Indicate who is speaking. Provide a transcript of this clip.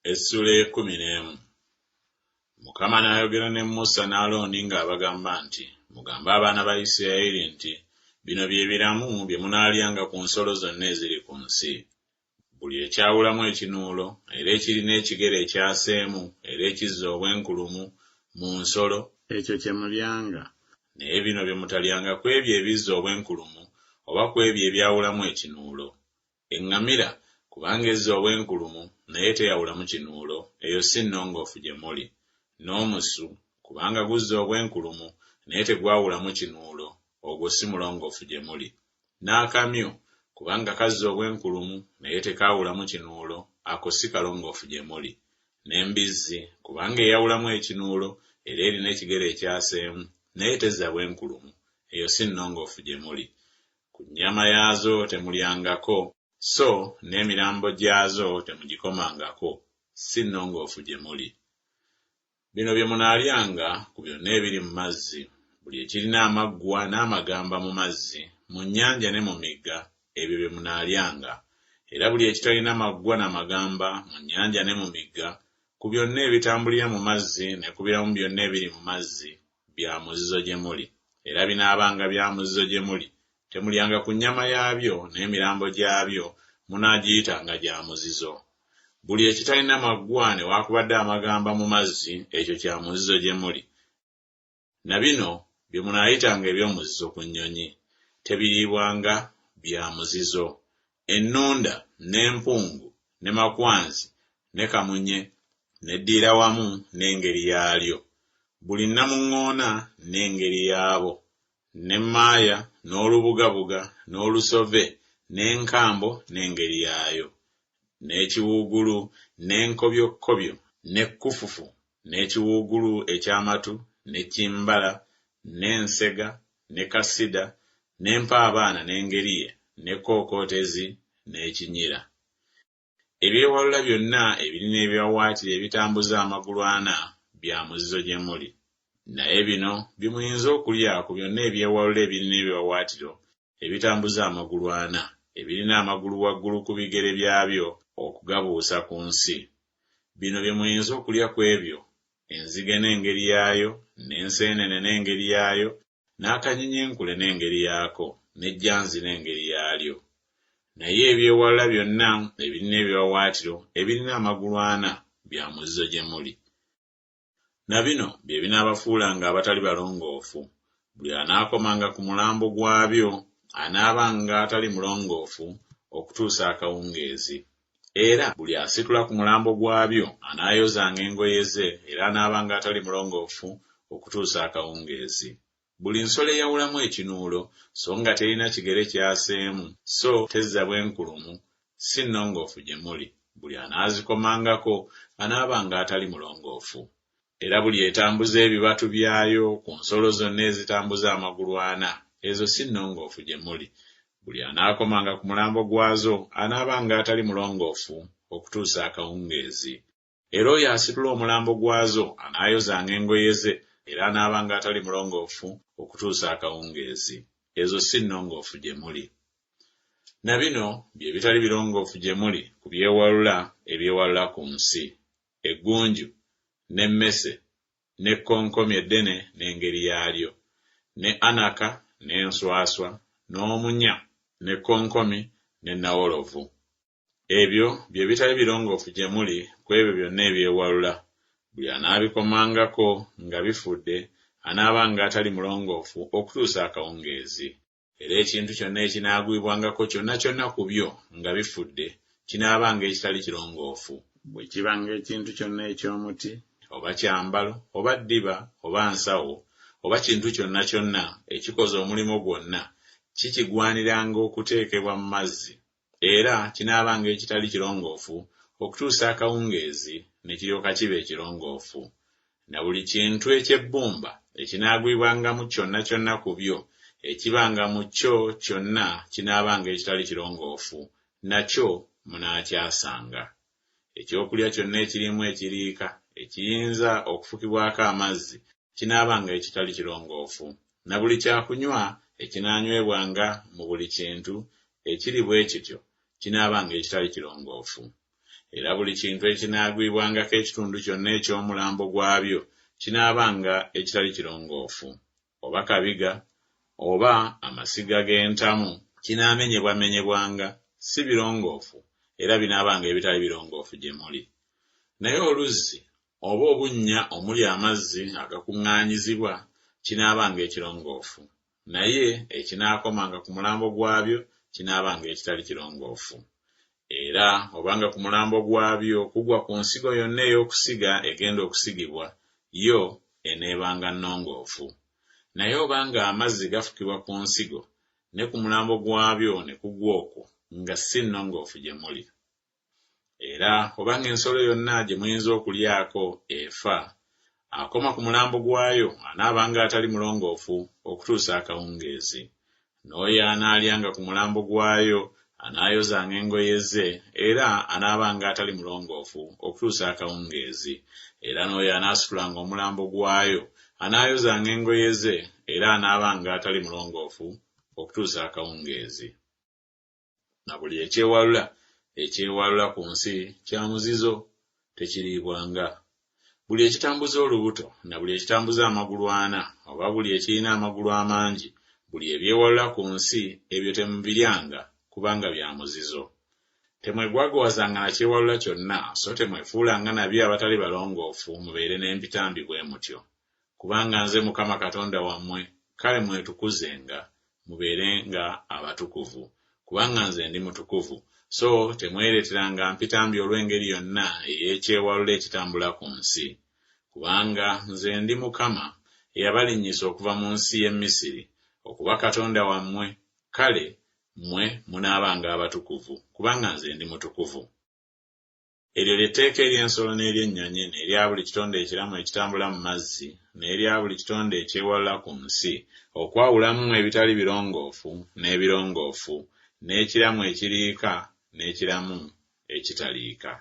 Speaker 1: Essuula ey'ekkumi n'emu. Mukama n'ayogera ne Musa ne Alooni ng'abagamba nti, Mugambe abaana ba Isirayiri nti, Bino bye biramu bye munaalyanga ku nsolo zonna eziri ku nsi. Buli ekyawulamu ekinuulo era ekirina ekigere ekyaseemu era ekizza obwenkulumu mu nsolo, ekyo kye mulyanga. Naye bino bye mutalyanga ku ebyo ebizza obwenkulumu oba ku ebyo ebyawulamu ekinuulo, Eŋŋamira, kubanga ezza obwenkulumu, naye teyawulamu kinuulo, eyo si nnongoofu gye muli. N'omusu, kubanga guzza obwenkulumu, naye tegwawulamu kinuulo, ogwo si mulongoofu gye muli. N'akamyu, kubanga kazza obwenkulumu, naye tekaawulamu kinuulo, ako si kalongoofu gye muli. N'embizzi, kubanga eyawulamu ekinuulo, era erina ekigere ekyaseemu, naye tezza bwenkulumu, eyo si nnongoofu gye muli. Ku nnyama yaazo temulyangako, so n'emirambo gyazo temugikomangako, si nnongoofu gye muli. Bino bye munaalyanga ku byonna ebiri mu mazzi, buli ekirina amaggwa n'amagamba mu mazzi, mu nnyanja ne mu migga, ebyo bye munaalyanga. Era buli ekitalina maggwa na magamba mu nnyanja ne mu migga, ku byonna ebitambulira mu mazzi ne ku biramu byonna ebiri mu mazzi, bya muzizo gye muli. Era binaabanga bya muzizo gye muli. Temulyanga ku nnyama yaabyo, n'emirambo gyabyo munaagiyitanga gya muzizo. Buli ekitalina maggwa newaakubadde amagamba mu mazzi, ekyo kya muzizo gye muli. Na bino bye munaayitanga eby'omuzizo ku nnyonyi, tebiriibwanga, bya muzizo, ennunda, n'empungu, ne makwanzi, ne kamunye, n'eddiirawamu n'engeri yaalyo, buli nnamuŋŋoona n'engeri yaabo, ne maaya, n'olubugabuga, n'olusove, n'enkambo n'engeri yaayo, n'ekiwuugulu, n'enkobyokkobyo, n'ekkufufu, n'ekiwuugulu eky'amatu, ne kimbala, n'ensega, ne kasida, n'empaabaana n'engeri ye, ne kkookootezi, n'ekinyira. Ebyewalula byonna ebirina ebiwaawaatiro ebitambuza amagulu ana bya muzizo gye muli. Naye bino bye muyinza okulya ku byonna ebyewalula ebirina ebiwaawaatiro ebitambuza amagulu ana, ebirina amagulu waggulu ku bigere byabyo okugabuusa ku nsi. Bino bye muyinza okulya ku ebyo, enzige n'engeri yaayo, n'enseenene n'engeri yaayo, n'akanyenyenkule n'engeri yaako, n'ejjanzi n'engeri yaalyo. Naye ebyewalula byonna ebirina ebiwaawaatiro ebirina amagulu ana bya muzizo gye muli. Na bino bye binaabafuulanga abatali balongoofu, buli anaakomanga ku mulambo gwabyo anaabanga atali mulongoofu okutuusa akawungeezi. Era buli asitula ku mulambo gwabyo anaayozanga engoye ze, era anaabanga atali mulongoofu okutuusa akawungeezi. Buli nsolo eyawulamu ekinuulo, so nga terina kigere kyaseemu, so tezza bwenkulumu, si nnongoofu gye muli, buli anaazikomangako anaabanga atali mulongoofu. Era buli etambuza ebibatu byayo ku nsolo zonna ezitambuza amagulu ana, ezo si nnongoofu gye muli, buli anaakomanga ku mulambo gwazo anaabanga atali mulongoofu okutuusa akawungeezi. Era oyo asitula omulambo gwazo anaayozanga engoye ze, era anaabanga atali mulongoofu okutuusa akawungeezi. Ezo si nnongoofu gye muli. Na bino bye bitali birongoofu gye muli ku byewalula ebyewalula ku nsi, eggunju, n'emmese, n'ekkonkomi eddene n'engeri yaalyo, ne anaka, n'enswaswa, n'omunya, n'ekkonkomi, ne nnawolovu. Ebyo bye bitali birongoofu gye muli ku ebyo byonna ebyewalula, buli anaabikomangako nga bifudde anaabanga atali mulongoofu okutuusa akawungeezi. Era ekintu kyonna ekinaagwibwangako kyonna kyonna ku byo nga bifudde kinaabanga ekitali kirongoofu. Bwe kibanga ekintu kyonna eky'omuti, oba kyambalo, oba ddiba, oba nsawo, oba kintu kyonna kyonna ekikoze omulimu gwonna, kikigwaniranga okuteekebwa mu mazzi, era kinaabanga ekitali kirongoofu okutuusa akawungeezi, ne kiryoka kiba ekirongoofu. Na buli kintu eky'ebbumba ekinaagwibwangamu kyonna kyonna ku byo, ekibanga mu kyo kyonna kinaabanga ekitali kirongoofu, nakyo munaakyasanga. Ekyokulya kyonna ekirimu ekiriika ekiyinza okufukibwako amazzi kinaabanga ekitali kirongoofu, na buli kya kunywa ekinaanywebwanga mu buli kintu ekiri bwe kityo kinaabanga ekitali kirongoofu. Era buli kintu ekinaagwibwangako ekitundu kyonna eky'omulambo gwabyo kinaabanga ekitali kirongoofu, oba kabiga, oba amasiga g'entamu, kinaamenyebwamenyebwanga, si birongoofu, era binaabanga ebitali birongoofu gye muli. Naye oluzzi oba obunnya omuli amazzi agakuŋŋaanyizibwa kinaabanga ekirongoofu, naye ekinaakomanga ku mulambo gwabyo kinaabanga ekitali kirongoofu. Era obanga ku mulambo gwabyo kugwa ku nsigo yonna ey'okusiga egenda okusigibwa, yo eneebanga nnongoofu. Naye obanga amazzi gafukibwa ku nsigo, ne ku mulambo gwabyo ne kugwa okwo, nga si nnongoofu gye muli. Era obanga ensolo yonna gye muyinza okulyako efa, akoma ku mulambo gwayo anaabanga atali mulongoofu okutuusa akawungeezi. N'oyo anaalyanga ku mulambo gwayo anaayozanga engoye ze, era anaabanga atali mulongoofu okutuusa akawungeezi. Era n'oyo anaasitulanga omulambo gwayo anaayozanga engoye ze, era anaabanga atali mulongoofu okutuusa akawungeezi. Na buli ekyewalula ekyewalula ku nsi kya muzizo, tekiriibwanga. Buli ekitambuza olubuto, na buli ekitambuza amagulu ana, oba buli ekirina amagulu amangi, buli ebyewalula ku nsi, ebyo temubiryanga, kubanga bya muzizo. Temwegwagwawazanga na kyewalula kyonna, so temwefuulanga nabyo abatali balongoofu mubeere n'empitambi bwe mutyo. Kubanga nze Mukama Katonda wammwe, kale mwetukuzenga, mubeerenga abatukuvu, kubanga nze ndi mutukuvu, so temwereeteranga mpitambi olw'engeri yonna ey'ekyewalula ekitambula ku nsi. Kubanga nze ndi Mukama eyabalinnyisa okuva mu nsi y'e Misiri, okuba Katonda wammwe, kale mmwe munaabanga abatukuvu, kubanga nze ndi mutukuvu. Eryo lye tteeka ery'ensolo n'ery'ennyonyi n'erya buli kitonde ekiramu ekitambula mu mazzi n'erya buli kitonde ekyewalula ku nsi, okwawulamu ebitali birongoofu n'ebirongoofu, n'ekiramu ekiriika n'ekiramu ekitaliika.